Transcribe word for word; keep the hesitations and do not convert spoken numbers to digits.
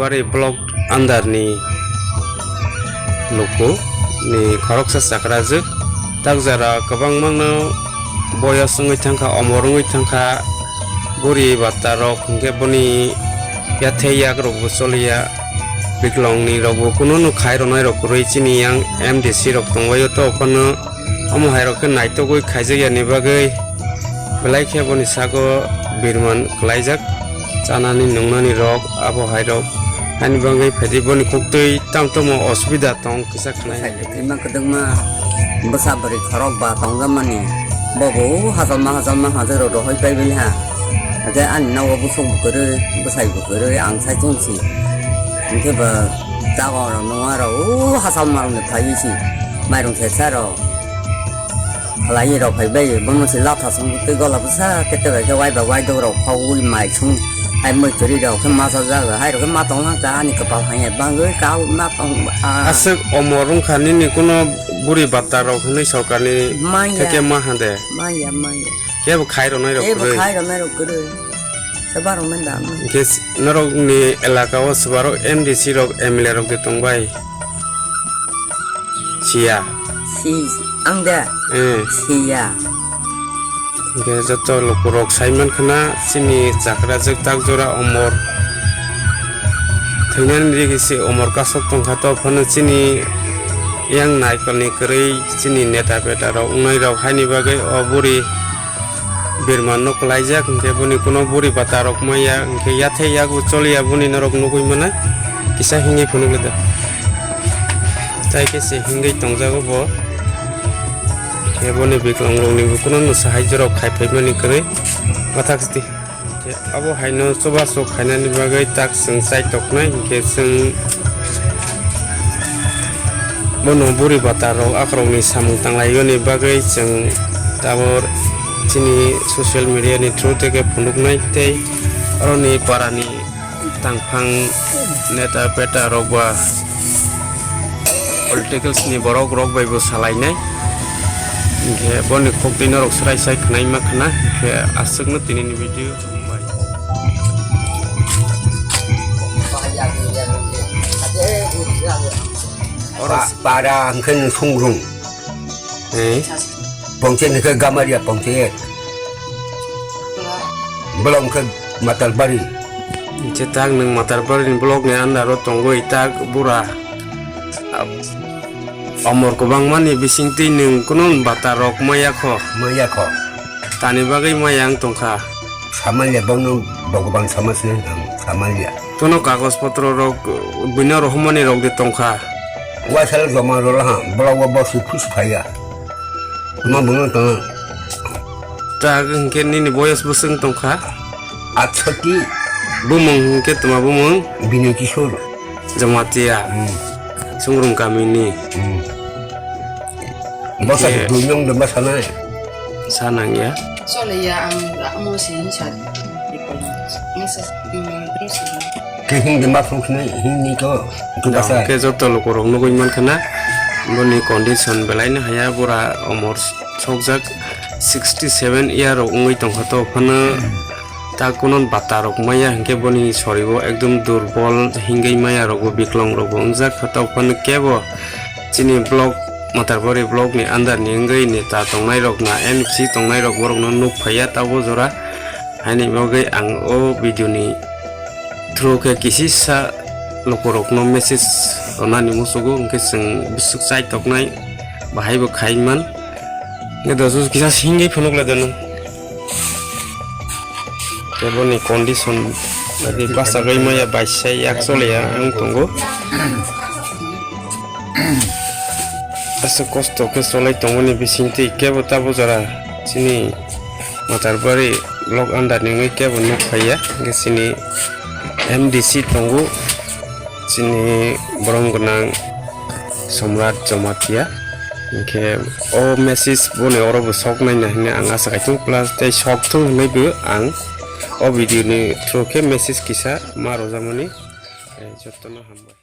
Bari block under ni luku ni khoroksa chakrajwk, tak jora kwbangma no boyos wngwi thangkha, omor wngwi thangkha, buri bata rok, hinkhe boni yathai yak rok bo choliya, biklong ni rok bo kunu no khai rwnai rok kwrwi, chini yang M D C rok tongbaio to phano. Omo hai rok khe naitugwi khaijak yani bagwi belai khe boni sago birman kwlaijak, chanani nungnani rok abo hai rok. Haini bagwi phaidi boni khuktwi tamo tamo osubida tong kisa khnai. Bwsa kwdwkma, bwsa bwrwi khorok ba tongjakmani, bobo hachalma hachalma hajak rok rohoi pai bini ha. Hake ani nogo busuk bo kwrwi, bwsai bo kwrwi, ang sai chwng si. Hwnkhe ba jaga rok nung aro o hachalma rok ni phaiwi si, mairung sesa rok. Khlai rok phai bai, bono se latha song tei gola bwsa kete bai khe wai ba wai dok rok khogwi mai song hai moi kwrwi rok khe masa jaga hai rok khe ma tong lang ta ani kwpal hai bangwi ka ma tong a. Aswk omor wngkha nini kuno buri bata rok hwnwi sorkarni Maya. Theke ma hande. Maya, maya. Kebo khai rwnai rok Kebo kwrwi. Khai rwnai rok kwrwi. Seba rok men da. Hwnkhe s-, norokni elaka o swbarok M D C rok, M L A rok de tongbai? Siya. Si, ang de? Eh. Siya. Hwnkhe joto lukurok sai mankha na chini chakrajwk tak jora omor thwinani rigi se omor kasok tongkha, to phano chini yang naikolni kwrwi chini neta beta rok wngnai rok haini bagwi o buri birman no kwlaijak, hwnkhe boni kuno buri bata rok maya, hwnkhe yathai yago choliya boni norok nugwi mano, kisa hingwi phunukle da. Tai khe se hingwi tongjago bo. Khe boni biklong rokni bo kuno no sahai jorok khai phaimani kwrwi. Mathak siti. Khe abo haino chubachu khainani bagwi tak chwng chai toknai, hwnkhe chwng bono buri bata rok akhorokni samung tanglaiyoni bagwi chwng tabor chini social media ni through tei khe phunuknai tei oroni para ni tangphang neta beta rok ba politicals ni borok rok bai bo salainai. Hwnkhe boni khok twi norok swrai sai khwnai ma khna, hwnkhe aswkno tini ni video. Oro pa-, para hwnkhe Sungrung. Eh? Pongchayat hwnkhe Gamaria Pongchayat. Block hwnkhe Matarbari. Hwnkhe tak nwng Matarbari ni block ni under o tongwi tak bura. Ab-, omor kwbangma ni bisingtwi nwng kunu bata rok maya kho. Maya kho. Tani bagwi maya wng tongkha. Samalya bono Bhagwan sama sini ang samalya. Tono kagoj potro rok, buino rohormani rok de tongkha. Waisal joma rwla ha, bwla o bo si khus phaiya. Ma bono tong. Ta hwnkhe nini boyos bwswng tongkha? Atsati. Bumung hwnkhe tma bumung? Binoy Kishore. Jamatia. Hmm. Sungrung kamini. Hmm. Bwsa ye. Duinong de bwsa nai. Sanang ya. Chole ya ang amo se hinsa. Masa, mm, terus ini. Kehing de ma phung sini, hing ni to. Itu bwsa. Ke joto lukurok nugui mankha na. Boni condition belai no haya, bura omor sokjak sixty seven year rok wngwi tongkha to phano. Ta kuno bata rok maya hinkhe boni soribo ekdom durbol hingwi maya rokbo biklong rokbo wngjak kha, tei phano kebo chini block Matarbari block ni under ni wngwi neta tongnai rok na M C tongnai rok borok no nuk phaiya tabuk jora. Haini bagwi ang o video ni through khe kisisa lukurok no message rwnani muchugo, hinkhe chwng bwswk chai toknai bahai bo khai man. Nge dosu kisa hingwi phunuk le deno. Keboni condition adi bachagwi maya baisai yak chole ya ang tongo. Aswk kosto khe cholai tongmani bisingtwi kebo tabo jora chini Matarbari block under ni wngwi kebo nuk phaiya, hwnkhe chini M D C tongo, chini borom gwnang Somrat Jamatia. Hinkhe o message boni oro bo sok nai na hinwi ang asa khai tongo, plus tei sok thung hinwi bo ang o video ni through khe message kisa ma rwjakmani, eh, jotono hambai.